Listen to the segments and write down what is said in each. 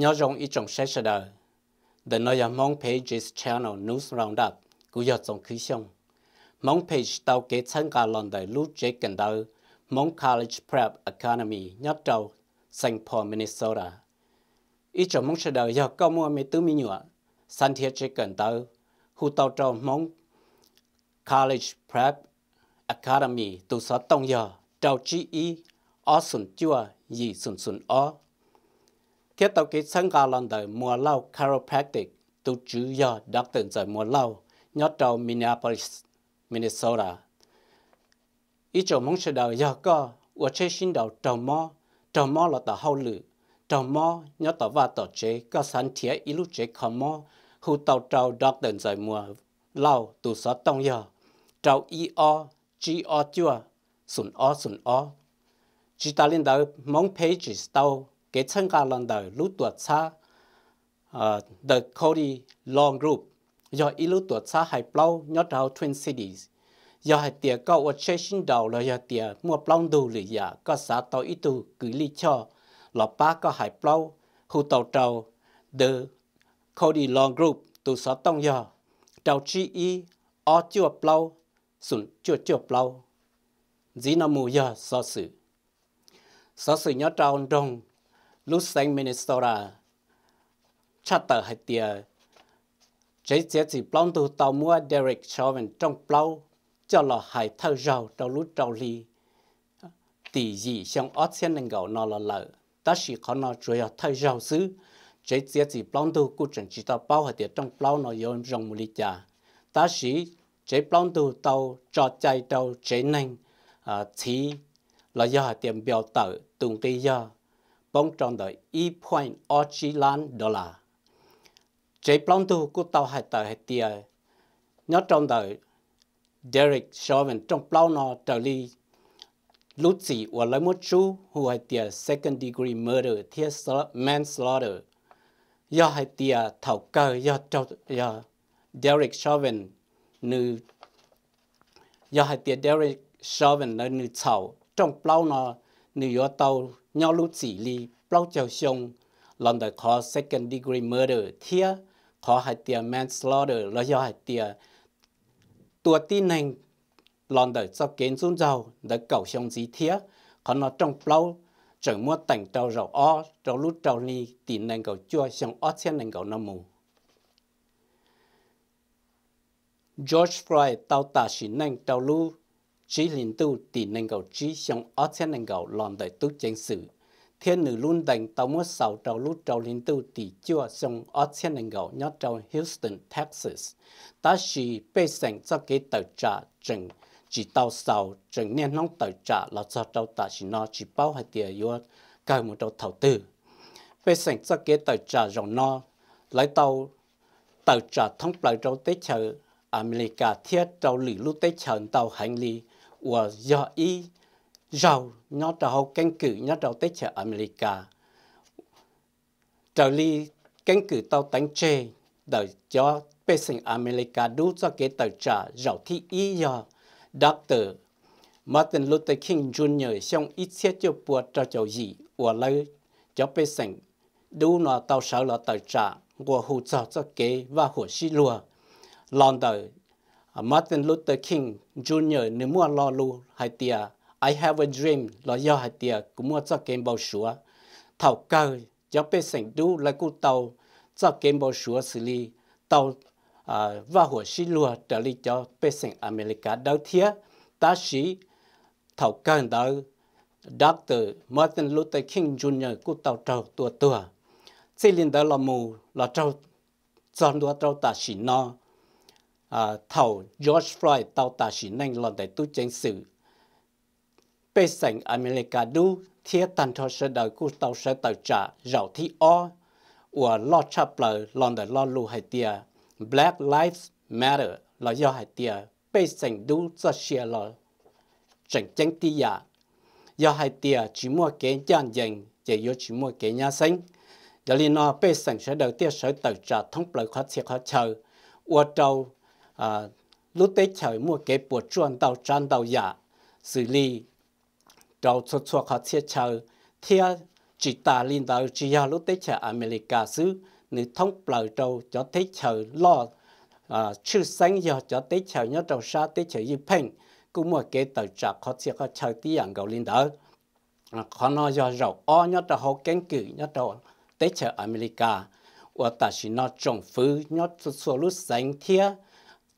Nyob zoo ib tsoom saib sawv daws. Ntawm no yog Hmoob Pages Channel News Roundup, kuv yog Txoov Khwv Xyooj. Hmoob Page tau kev txhawb nqa los ntawm lub tsev kawm ntawv Hmoob College Prep Academy nyob rau Saint Paul, Minnesota. Ib tsoom Hmoob sawv daws, yog koj muaj me tub me nyuam xav nrhiav tsev kawm ntawv, hu tau rau Hmoob College Prep Academy tus xov tooj yog rau tsib ib, ob xoom cuaj, yim xoom xoom ob. Thiab tau kev txhawb nqa los ntawm Muas Lauj Chiropractic, tus tswv yog Doctor Ntxawm Muas Lauj, nyob rau Minneapolis, Minnesota. Ib tsoom Hmoob sawv daws, yog koj ua tsheb sib nraus raug mob, raug mob los tom hauj lwm, raug mob nyob tom vaj tom tsev, koj xav nrhiav ib lub tsev kho mob, hu tau rau Doctor Ntxawm Muas Lauj tus xov tooj yog rau ib ob, tsib ob cuaj, xoom ob xoom ob. Tsis tas li ntawd, Hmoob Pages tau kev txhawb nqa los ntawm lub tuam txhab The Cody Law Group, yog ib lub tuam txhab hais plaub nyob rau hauv Twin Cities. Yog hais tias koj ua tsheb sib nraus los yog tias muaj plaub ntug lwm yam, koj xav tau ib tug kws lij choj los pab koj hais plaub, hu tau rau The Cody Law Group tus xov tooj yog rau tsib ib, ob cuaj plaub, xoom cuaj cuaj plaub. Ntxiv no mus yog xov xwm. Xov xwm nyob rau nroog lub xeev Minnesota tshaj tawm hais tias tsev txiav txim plaub ntug tau muab Derek Chauvin rooj plaub coj los hais thawj zaug rau lub rau hli tim yim xyoo ob txhiab nees nkaum no los lawm, tab sis qhov no tsuas yog thawj zaug xwb. Tsev txiav txim plaub ntug kuj tseem tsis tau paub hais tias rooj plaub no yuav zoo mus li cas, tab sis tsev plaub ntug tau tso cai rau tsev neeg txhiv los yog hais tias npias tawm tus nqi yog poob rau ntawm ib point ob tsib lab dollar. Tsev plaub ntug kuj tau hais tawm hais tias nyob rau ntawm Derek Chauvin rooj plaub no raws li lub txim uas lawv muab tsub hu hais tias second degree murder thiab manslaughter. Yog hais tias thaum kawg yog, yog Derek Chauvin, nws, yog hais tias Derek Chauvin ntawd nws txhaum rooj plaub no, nws yuav tau nyob lub txim li plaub caug xyoo los ntawm qhov second degree murder thiab qhov hais tias manslaughter los yog hais tias tua tib neeg los ntawm txoj kev ntxub ntxaug ntawd kaum xyoo ntxiv thiab. Qhov no rooj plaub tseem muab teem rau zaum ob rau lub rau hli tim nees nkaum cuaj xyoo ob txhiab nees nkaum no mus. George Floyd tau tas sim neej rau lub tsib hlis ntuj tim nees nkaum tsib xyoo ob txhiab nees nkaum los ntawm tub ceev xwm, thiab nws lub ntees tau muab xaus rau lub rau hli ntuj tim cuaj xyoo ob txhiab nees nkaum nyob rau Houston, Texas. Tab sis pej xeem txoj kev tawm tsam tseem tsis tau xaus, tseem niaj hnub tawm tsam los txog rau tam sim no tsis paub hais tias yuav kawg mus rau thaum twg. Pej xeem txoj kev tawm tsam zaum no lawv tau tawm tsam thoob plaws rau teb chaws Amelikas thiab rau lwm lub teb chaws ntau heev li, uas yog ib zaug nyob rau hauv keeb kwm nyob rau teb chaws Amelikas. Raws li keeb kwm tau teev tseg ntawm cov pej xeem Amelikas dub txoj kev tawm tsam zaum thib ib yog Doctor Martin Luther King Junior xyoo ib txhiab cuaj pua rau caum yim uas lawv cov pej xeem dub no tau sawv los tawm tsam nqua hu txog txoj kev vaj huam sib luag los ntawm Martin Luther King Junior nws muaj lo lus hais tias I have a dream los yog hais tias kuv muaj txoj kev npau suav. Thaum kawg cov pej xeem dub lawv kuj tau txoj kev npau suav xws li tau vaj huam sib luag raws li cov pej xeem Amelikas dawb thiab. Tab sis thaum kawg ntawd Doctor Martin Luther King Junior kuj tau raug tua tuag. Txij li ntawd los mus los raug txog ntua rau tam sim no, thaum George Floyd tau tas sim neej los ntawm tub ceev xwm, pej xeem Amelikas dub thiab tag nrho sawv daws kuj tau sawv tawm tsam zaum thib ob uas loj tshaj plaws los ntawm lo lus hais tias Black Lives Matter los yog hais tias pej xeem dub txoj sia los tseem ceeb tib yam. Yog hais tias tsis muaj kev ncaj ncees ces yuav tsis muaj kev nyab xeeb. Yog li no pej xeem sawv daws thiaj sawv tawm tsam thoob plaws qhov txhia qhov chaw, ua rau lub teb chaws muaj kev puas tsuaj ntau tsav ntau yam, xws li rau txhua txhua qhov txhia chaw thiab Tsis tas li ntawd, tsis yog lub teb chaws Amelikas xwb, nws thoob plaws rau cov teb chaws loj tshwj xeeb yog cov teb chaws nyob rau sab teb chaws ywj pheej kuj muaj kev tawm tsam qhov txhia qhov chaw tib yam nkaus li ntawd. Qhov no yog zaum ob nyob rau hauv keeb kwm nyob rau teb chaws Amelikas uas tam sim no tsoom fwv nyob txhua txhua lub xeev thiab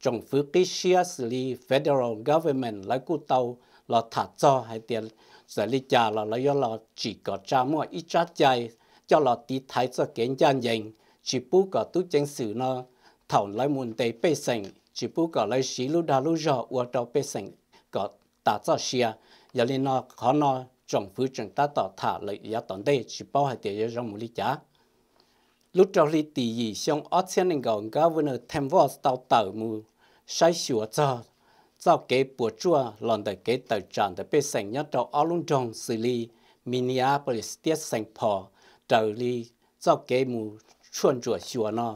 tsoom fwv qib siab xws li federal government lawv kuj tau los tham txog hais tias txawm li cas los lawv yuav los tsim kom tsa muaj ib tsab cai coj los tiv thaiv txoj kev ncaj ncees, tsis pub kom tub ceev xwm no thaum lawv mus ntes pej xeem tsis pub kom lawv siv lub dag lub zog ua rau pej xeem kom tas txoj sia. Yog li no qhov no tsoom fwv tseem tab tom tham lawm yav tom ntej tsis paub hais tias yuav zoo mus li cas. Lub rau hli tim yim xyoo ob txhiab nees nkaum, Governor Tim Walz tau tawm mus saib xyuas txog txoj kev puas tsuaj los ntawm kev tawm tsam ntawm pej xeem nyob rau ob lub nroog xws li Minneapolis thiab Saint Paul. Raws li txoj kev mus tshuaj ntsuam xyuas no,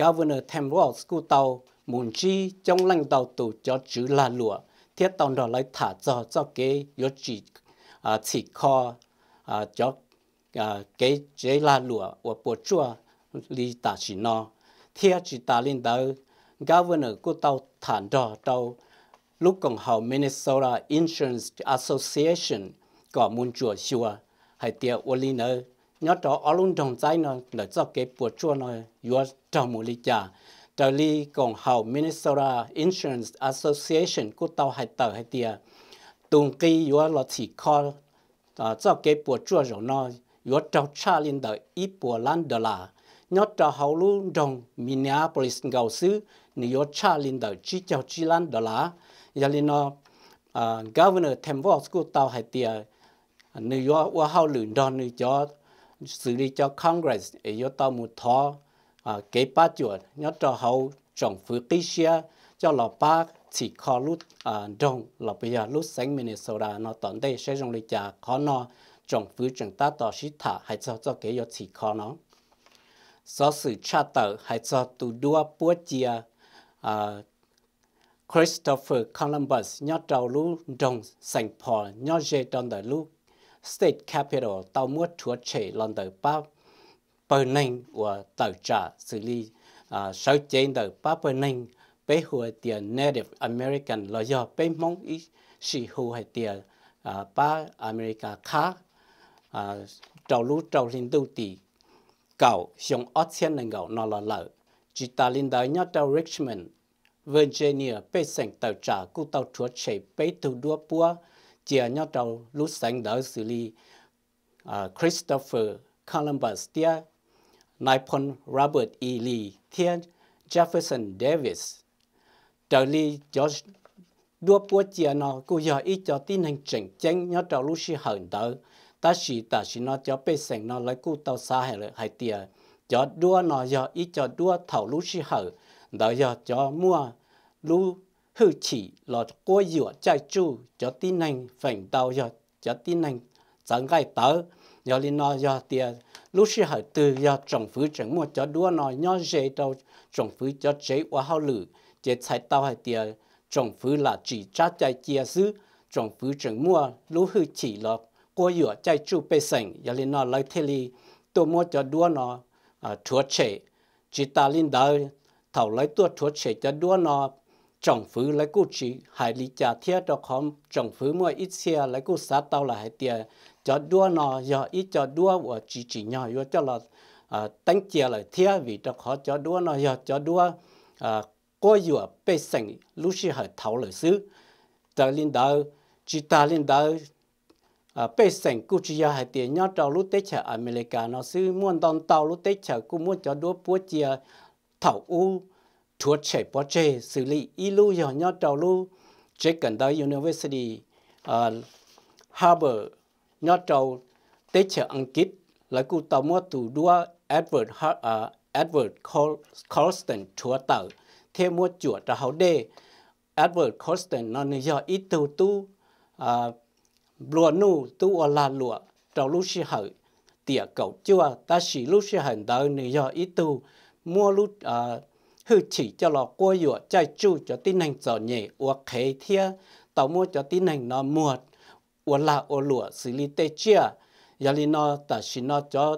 Governor Tim Walz kuj tau mus ntsib coob leej ntau tus cov tswv lag luam thiab tau nrog lawv tham txog txoj kev yuav tsim txhim kho cov kev tsev lag luam uas puas tsuaj li tam sim no. Thiab tsis tas li ntawd, Governor kuj tau tham nrog rau lub koom haum Minnesota Insurance Association kom mus ntsuam xyuas hais tias ua li ntawd nyob rau ob lub nroog ntxaib no ntawm txoj kev puas tsuaj no yuav raug mus li cas. Raws li koom haum Minnesota Insurance Association kuj tau hais tawm hais tias tus nqi yuav los txhim kho txoj kev puas tsuaj zaum no yuav raug tshaj li ntawm ib puas lab dollar. Nyob rau hauv lub nroog Minneapolis nkaus xwb, nws yuav tshaj li ntawm tsib caug tsib lab dollar. Yog li no, Governor Tim Walz kuj tau hais tias nws yuav ua hauj lwm nrog nws cov, xws li cov Congress es yuav tau mus thov kev pab cuam nyob rau hauv tsoom fwv qib siab coj los pab txhim kho lub nroog los puas yog lub xeev Minnesota no tom ntej saib zoo li cas. Qhov no tsoom fwv tseem tab tom sib tham hais txog txoj kev yuav txhim kho no. Xov xwm tshaj tawm hais txog tus duab puab cia Christopher Columbus nyob rau lub nroog Saint Paul nyob ze rau ntawm lub state capital tau muab rhuav tshem los ntawm pab pawg neeg uas tawm tsam xws li sawv cev ntawm pab pawg neeg peb hu tias Native American los yog peb Hmoob ib sim hu hais tias pab Amelikas qhab rau lub rau hli ntuj tim kaum xyoo ob txhiab nees nkaum no los lawm. Tsis tas li ntawd, nyob rau Richmond, Virginia pej xeem tawm tsam kuj tau rhuav tshem peb tug duab puab cia nyob rau lub xeev ntawd xws li Christopher Columbus thiab Nai Phoo Robert E. Lee thiab Jefferson Davis. Raws li cov duab puab cia no kuj yog ib co tib neeg tseem ceeb nyob rau lub sij hawm ntawd, tab sis tam sim no cov pej xeem no lawv kuj tau xav hais lawm hais tias cov duab no yog ib co duab thaum lub sij hawm ntawd yog cov muaj lub hwj chim los quab yuam caij tsuj cov tib neeg feem ntau yog cov tib neeg txawv nqaij tawv. Yog li no yog tias lub sij hawm twg yog tsoom fwv tseem muaj cov duab no nyob ze rau tsoom fwv cov tsev ua hauj lwm ces txhais tau hais tias tsoom fwv lam tsim tsab cai cia xwb, tsoom fwv tseem muaj lub hwj chim los quab yuam caij tsuj pej xeem. Yog li no lawv thiaj li tuaj muab cov duab no rhuav tshem. Tsis tas li ntawd, thaum lawv tuaj rhuav tshem cov duab no, tsoom fwv lawv kuj tsis hais li cas thiab, rau qhov tsoom fwv muaj ib txhia lawv kuj xav tau lawm hais tias cov duab no yog ib co duab uas tsis tsim nyog yuav coj los teeb cia lawm thiab, vim rau qhov cov duab no yog cov duab quab yuam pej xeem lub sij hawm thaud lawm xwb. Raws li ntawd, tsis tas li ntawd, pej xeem kuj tsis yog hais tias nyob rau lub teb chaws Amelikas no xwb, muaj ntau ntau lub teb chaws kuj muab cov duab puab cia thaum ub rhuav tshem pov tseg, xws li ib lub yog nyob rau lub tsev kawm ntawv University Harvard nyob rau teb chaws Askiv, lawv kuj tau muab tus duab Edward Edward Colston rhuav tawm thiab muab cuam rau hauv dej. Edward Colston no nws yog ib tug tub nplua nuj, tub ua lag luam rau lub sij hawm tiam kaum cuaj, tab sis lub sij hawm ntawd nws yog ib tug muab lub hwj chim coj los quab yuam caij tsuj cov tib neeg txom nyem ua qhev thiab tau muab cov tib neeg no muag ua lag ua luam xws li tej tsiaj Yog li no tam sim no cov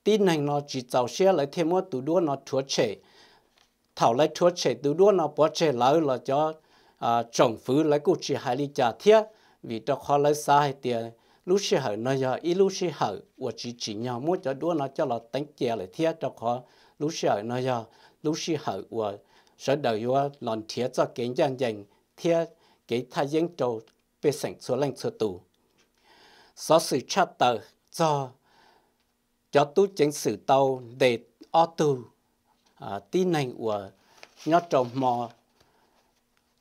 tib neeg no tsis txaus siab lawv thiaj muab tus duab no rhuav tshem. Thaum lawv rhuav tshem tus duab no pov tseg lawv los cov tsoom fwv lawv kuj tsis hais li cas thiab, vim rau qhov lawv xav hais tias lub sij hawm no yog ib lub sij hawm uas tsis tsim nyog muab cov duab no coj los teev cia lawm thiab, rau qhov lub sij hawm no yog lub sij hawm uas sawv daws yuav los nrhiav txoj kev ncaj ncees thiab kev thaj yeeb rau pej xeem txhua leej txhua tus. Xov xwm tshaj tawm txog cov tub ceev xwm tau ntes ob tug tib neeg uas nyob rau hmo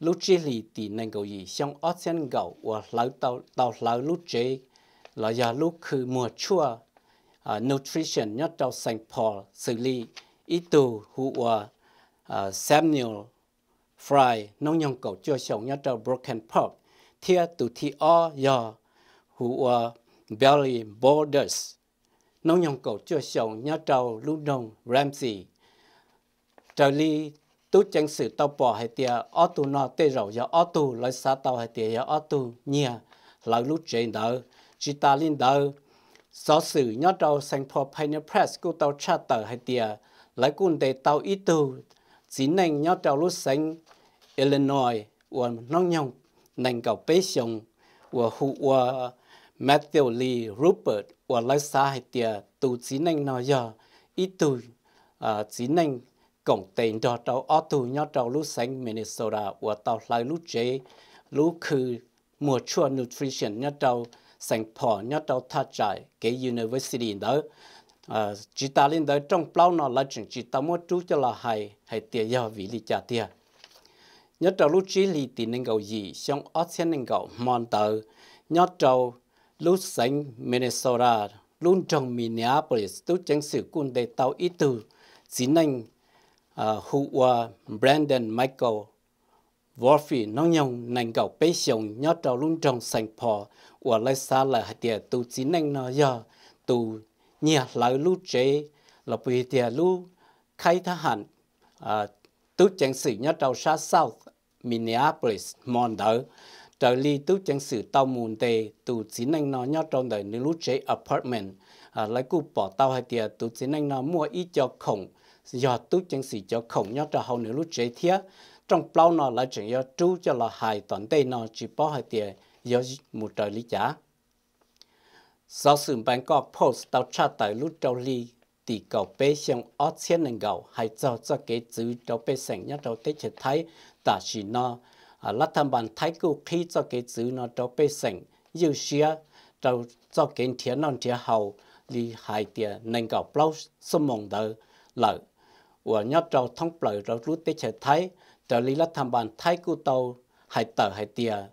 lub tsib hlis tim nees nkaum yim xyoo ob txhiab nees nkaum uas tau hlawv lub tsev los yog lub khw muag tshuaj nutrition nyob rau Saint Paul xws li ib tug hu ua Samuel Fry hnub nyoog kaum cuaj xyoos nyob rau Brooklyn Park, thiab tus thib ob yog hu ua Billy Borders hnub nyoog kaum cuaj xyoos nyob rau lub nroog Ramsey. Raws li tub ceev xwm tau pom hais tias ob tug no tej zaum yog ob tug lawv xav tau hais tias yog ob tug nyiag hlawv lub tsev ntawd. Tsis tas li ntawd, xov xwm nyob rau Saint Paul Pioneer Press kuj tau tshaj tawm hais tias lawv kuj ntes tau ib tug txiv neej nyob rau lub xeev Illinois uas hnub nyoog nees nkaum peb xyoos uas hu ua Matthew Lee Rupert uas lawv xav hais tias tus txiv neej no yog ib tug txiv neej koom tes nrog rau ob tug nyob rau lub xeev Minnesota uas tau hlawv lub tsev, lub khw muag tshuaj nutrition nyob rau Saint Paul nyob rau thaj tsam kev university ntawd. Tsis tas li ntawd rooj plaub no lawv tseem tsis tau muab rub coj los hais hais tias yog vim li cas tiag. Nyob rau lub tsib hlis tim nees nkaum yim xyoo ob txhiab nees nkaum hmo ntawd, nyob rau lub xeev Minnesota, lub nroog Minneapolis, tub ceev xwm kuj ntes tau ib tug txiv neej hu ua Brandon Michael Wolfe hnub nyoog nees nkaum peb xyoos nyob rau lub nroog Saint Paul uas lawv xav lawm hais tias tus txiv neej no yog tus nyiag hlawv lub tsev los puas yog tias lub khaib thab ham tub ceev xwm nyob rau sab South Minneapolis hmo ntawd. Raws li tub ceev xwm tau mus ntes tus txiv neej no nyob rau ntawm nws lub tsev apartment, lawv kuj pom tau hais tias tus txiv neej no muaj ib co khoom yog tub ceev xwm cov khoom nyob rau hauv nws lub tsev thiab. Rooj plaub no lawv tseem yuav rub coj los hais tom ntej no tsis paub hais tias yuav mus raws li cas. Xov xwm Bangkok Post tau tshaj tawm lub rau hli tim kaum peb xyoo ob txhiab nees nkaum hais txog txoj kev txwv rau pej xeem nyob rau teb chaws Thaib tam sim no. Lav thaj npas Thaib kuj qhib txoj kev txwv no rau pej xeem ywj siab rau txoj kev nrhiav noj nrhiav haus li hais tias nees nkaum plaub xuab moos ntawd lawm, uas nyob rau thoob plaws rau lub teb chaws Thaib. Raws li lav thaj npas Thaib kuj tau hais tawm hais tias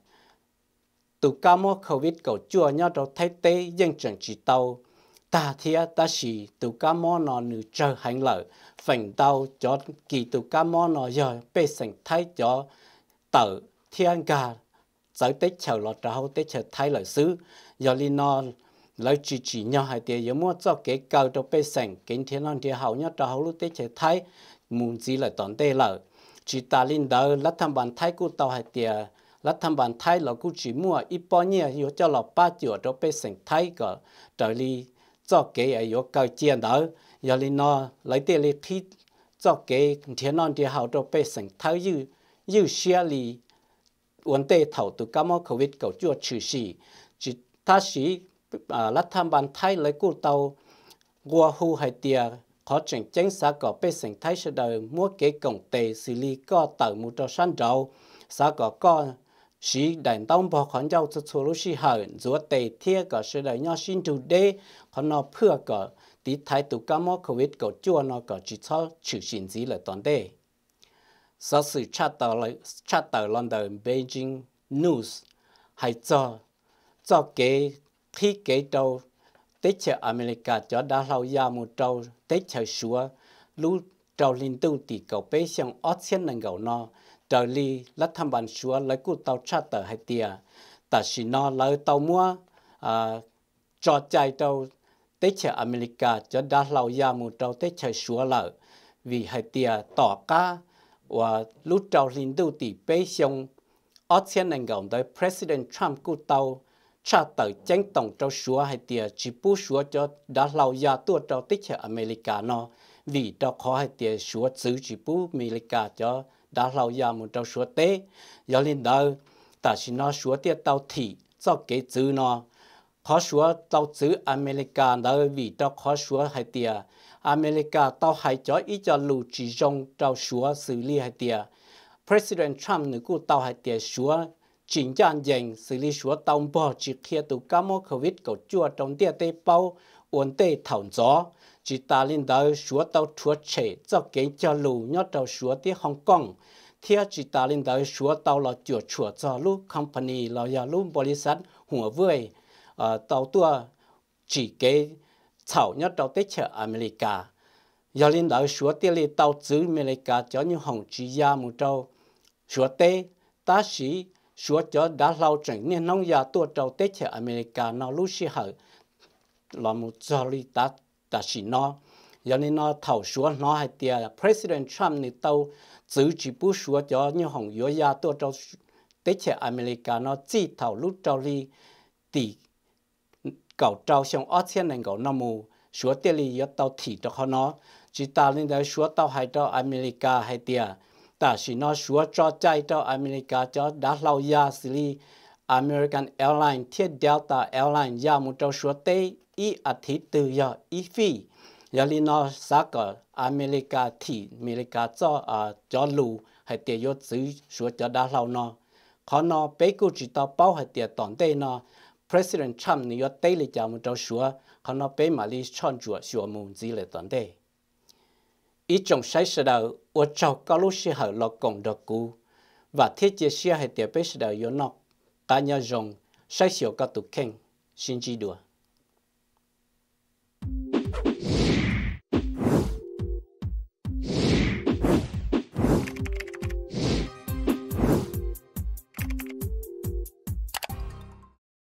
tus kab mob covid kaum cuaj nyob rau Thaib teb yeej tseem tsis tau tag thiab, tab sis tus kab mob no nws tsawg heev lawm, feem ntau cov kis tus kab mob no yog pej xeem Thaib cov tawm thiab nkag txawv teb chaws los rau hauv teb chaws Thaib lawm xwb. Yog li no lawv tsis tsim nyog hais tias yuav muab txoj kev kaw rau pej xeem kev nrhiav noj nrhiav haus nyob rau hauv lub teb chaws Thaib mus ntxiv lawm tom ntej lawm. Tsis tas li ntawd, lav thaj npas Thaib kuj tau hais tias lav thaj npas Thaib los kuj tsis muaj ib pob nyiaj yuav coj los pab cuam rau pej xeem Thaib kom raws li txoj kev yuav kaw cia ntawd. Yog li no lawv thiaj li qhib txoj kev nrhiav noj nrhiav haus rau pej xeem Thaib ywj siab li ua ntej thaum tus kab mob covid kaum cuaj tshwm sim. Tab sis lav thaj npas Thaib lawv kuj tau nqua hu hais tias qhov tseem ceeb xav kom pej xeem Thaib sawv daws muab kev koom tes xws li koj tawm mus rau sab nraud, xav kom koj siv daim ntaub npog qhov ncauj txhua txhua lub sij hawm, ntxuav tes thiab kom sawv daws nyob sib nrug deb. Qhov no phwaj kom tiv thaiv tus kab mob covid kaum cuaj no kom tsis txhob tshwm sim ntxiv lawm tom ntej. Xov xwm tshaj tawm los ntawm Beijing News hais txog txoj kev qhib kev rau teb chaws Amelikas cov dav hlau ya mus rau teb chaws Suav lub rau hli ntuj tim kaum peb xyoo ob txhiab nees nkaum no. Raws li lav thaj npas Suav lawv kuj tau tshaj tawm hais tias tam sim no lawv tau muab tso cai rau teb chaws Amelikas cov dav hlau ya mus rau teb chaws Suav lawm, vim hais tias tom qab uas lub rau hli ntuj tim peb xyoo ob txhiab nees nkaum ntawd President Trump kuj tau tshaj tawm ceeb toom rau Suav hais tias tsis pub Suav cov dav hlau ya tuaj rau teb chaws Amelikas no, vim rau qhov hais tias Suav txwv tsis pub Amelikas cov dav hlau ya mus rau Suav teb. Yog li ntawd, tam sim no Suav thiaj tau thim txoj kev txwv no. Qhov Suav tau txwv Amelikas ntawd vim rau qhov Suav hais tias Amelikas tau hais cov ib co lus tsis zoo rau Suav, xws li hais tias President Trump nws kuj tau hais tias Suav tsis ncaj ncees, xws li Suav tau npog tsis qhia tus kab mob covid kaum cuaj rau ntiaj teb paub ua ntej thaum ntxov. Tsis tas li ntawd, Suav tau rhuav tshem txoj kev cog lus nyob rau Suav thiab Hong Kong, thiab tsis tas li ntawd Suav tau los cuam tshuam txog lub company los yog lub npaus li xav Huawei tau tuaj tsim kev txhaum nyob rau teb chaws Amelikas. Yog li ntawd Suav thiaj li tau txwv Amelikas cov nyuj hoom tsis ya mus rau Suav teb, tab sis Suav cov dav hlau tseem niaj hnub ya tuaj rau teb chaws Amelikas no lub sij hawm los mus txog li tam sim no. Yog li no thaum Suav hnov hais tias President Trump nws tau txwv tsis pub Suav cov nyuj hoom yuav ya tuaj rau teb chaws Amelikas no txij thaum lub rau hli tim kaum rau xyoo ob txhiab nees nkaum no mus, Suav thiaj li yuav tau thim rau qhov no. Tsis tas li ntawd Suav tau hais rau Amelikas hais tias tam sim no Suav tso cai rau Amelikas cov dav hlau ya xws li American Airlines thiab Delta Airlines ya mus rau Suav teb ib as thiv twg yog ib fij. Yog li no xav kom Amelikas thim Amelikas txoj cov lus hais tias yuav txwv Suav cov dav hlau no. Qhov no peb kuj tsis tau paub hais tias tom ntej no President Trump nws yuav teb li cas mus rau Suav. Qhov no peb mam li tshoj ntsuam xyuas mus ntxiv lawm tom ntej. Ib tsoom saib sawv daws, ua tsaug koj lub sij hawm los koom nrog kuv. Vam thiab cia siab hais tias peb sawv daws yuav noj qab nyob zoo. Saib xyuas koj tus kheej, sib ntsib dua.